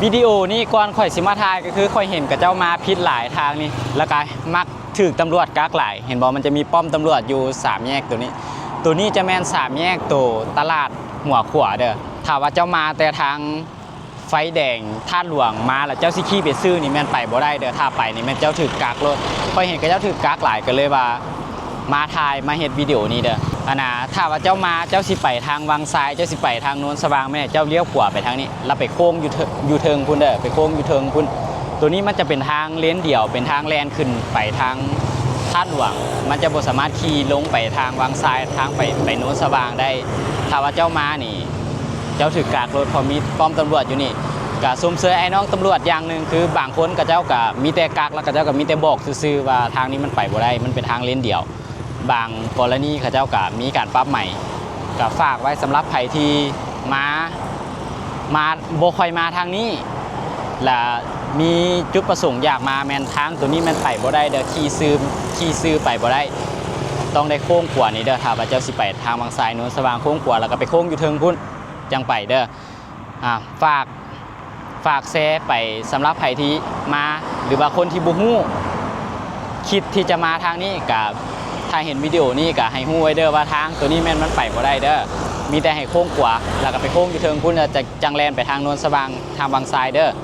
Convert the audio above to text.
ວິດີໂອນີ້ກ່ອນຂ້ອຍຊິມາຖ່າຍ ກໍຄືຂ້ອຍເຫັນເຂົາເຈົ້າມາຜິດຫຼາຍທາງນີ້ ແລ້ວກໍມັກຖືກຕຳຫຼວດກັກຫຼາຍ. ເຫັນບໍ່? ມັນຈະມີປ້ອມຕຳຫຼວດຢູ່ສາມແຍກໂຕນີ້. ໂຕນີ້ຈະແມ່ນສາມແຍກໂຕຕະຫຼາດຫົວຂົວເດີ້. ຖ້າວ່າເຈົ້າມາແຕ່ທາງໄຟແດງທາດຫຼວງມາ ແລ້ວເຈົ້າຊິຂີ່ໄປຊື່ນີ້ແມ່ນໄປບໍ່ໄດ້ເດີ້. ຖ້າໄປນີ້ແມ່ນເຈົ້າຖືກກັກໂລດ. ຂ້ອຍເຫັນເຂົາເຈົ້າຖືກກັກຫຼາຍ ກໍເລີຍວ່າ ມາຖ່າຍ ມາເຮັດວິດີໂອນີ້ເດີ້. ອັນນ່າ ຖ້າວ່າເຈົ້າມາ ເຈົ້າຊິໄປທາງວັງຊາຍ ເຈົ້າຊິໄປທາງໂນນສະຫວ່າງ ແມ່ນເຈົ້າລ້ຽວຂວາໄປທາງນີ້ ແລ້ວໄປໂຄ້ງຢູ່ເທິງ ຢູ່ເທິງພຸ້ນເດີ້ ໄປໂຄ້ງຢູ່ເທິງພຸ້ນ. ໂຕນີ້ມັນຈະເປັນທາງເລນດຽວ ເປັນທາງແລ່ນຂຶ້ນໄປທາງທາດຫຼວງ ມັນຈະບໍ່ສາມາດຂີ່ລົງໄປທາງວັງຊາຍ ທາງໄປ ໄປໂນນສະຫວ່າງໄດ້. ຖ້າວ່າເຈົ້າມານີ້ ເຈົ້າຖືກກັກໂລດ ເພາະມີປ້ອມຕຳຫຼວດຢູ່ນີ້. ກະຊົມເຊີຍອ້າຍນ້ອງຕຳຫຼວດຢ່າງໜຶ່ງ ຄືບາງຄົນເຂົາເຈົ້າກະມີແຕ່ກັກ ແລ້ວເຂົາເຈົ້າກະມີແຕ່ບອກຊື່ໆວ່າທາງນີ້ມັນໄປບໍ່ໄດ້ ມັນເປັນທາງເລນດຽວ. ບາງກໍລະນີເຂົາເຈົ້າກະມີການປັບໃໝ. ກະຝາກໄວ້ສຳລັບໃຜທີ່ມາ ມາ ບໍ່ຄ່ອຍມາທາງນີ້ ແລະ ມີຈຸດປະສົງຢາກມາ ແມ່ນທາງໂຕນີ້ແມ່ນໄປບໍ່ໄດ້ເດີ້ ຂີ່ຊື່ ຂີ່ຊື່ໄປບໍ່ໄດ້ ຕ້ອງໄດ້ໂຄ້ງຂວານີ້ເດີ້. ຖ້າວ່າເຈົ້າຊິໄປທາງວັງຊາຍ ໂນນສະຫວ່າງ ໂຄ້ງຂວາ ແລ້ວກໍໄປໂຄ້ງຢູ່ເທິງພຸ້ນ ຈັ່ງໄປເດີ້. ອ່າ ຝາກ ຝາກແຊໄປສຳລັບໃຜທີ່ມາ ຫຼືວ່າຄົນທີ່ບໍ່ຮູ້ ຄິດທີ່ຈະມາທາງນີ້ ກະ ຖ້າເຫັນວິດີໂອນີ້ກະໃຫ້ຮູ້ໄວ້ເດີ້ວ່າທາງໂຕນີ້ແມ່ນມັນໄປບໍ່ໄດ້ເດີ້ ມີແຕ່ໃຫ້ໂຄ້ງຂວາ ແລ້ວກໍໄປໂຄ້ງຢູ່ເທິງພຸ້ນ ແລ້ວຈະ ຈັ່ງແລ່ນໄປທາງໂນນສະຫວ່າງ ທາງວັງຊາຍເດີ້.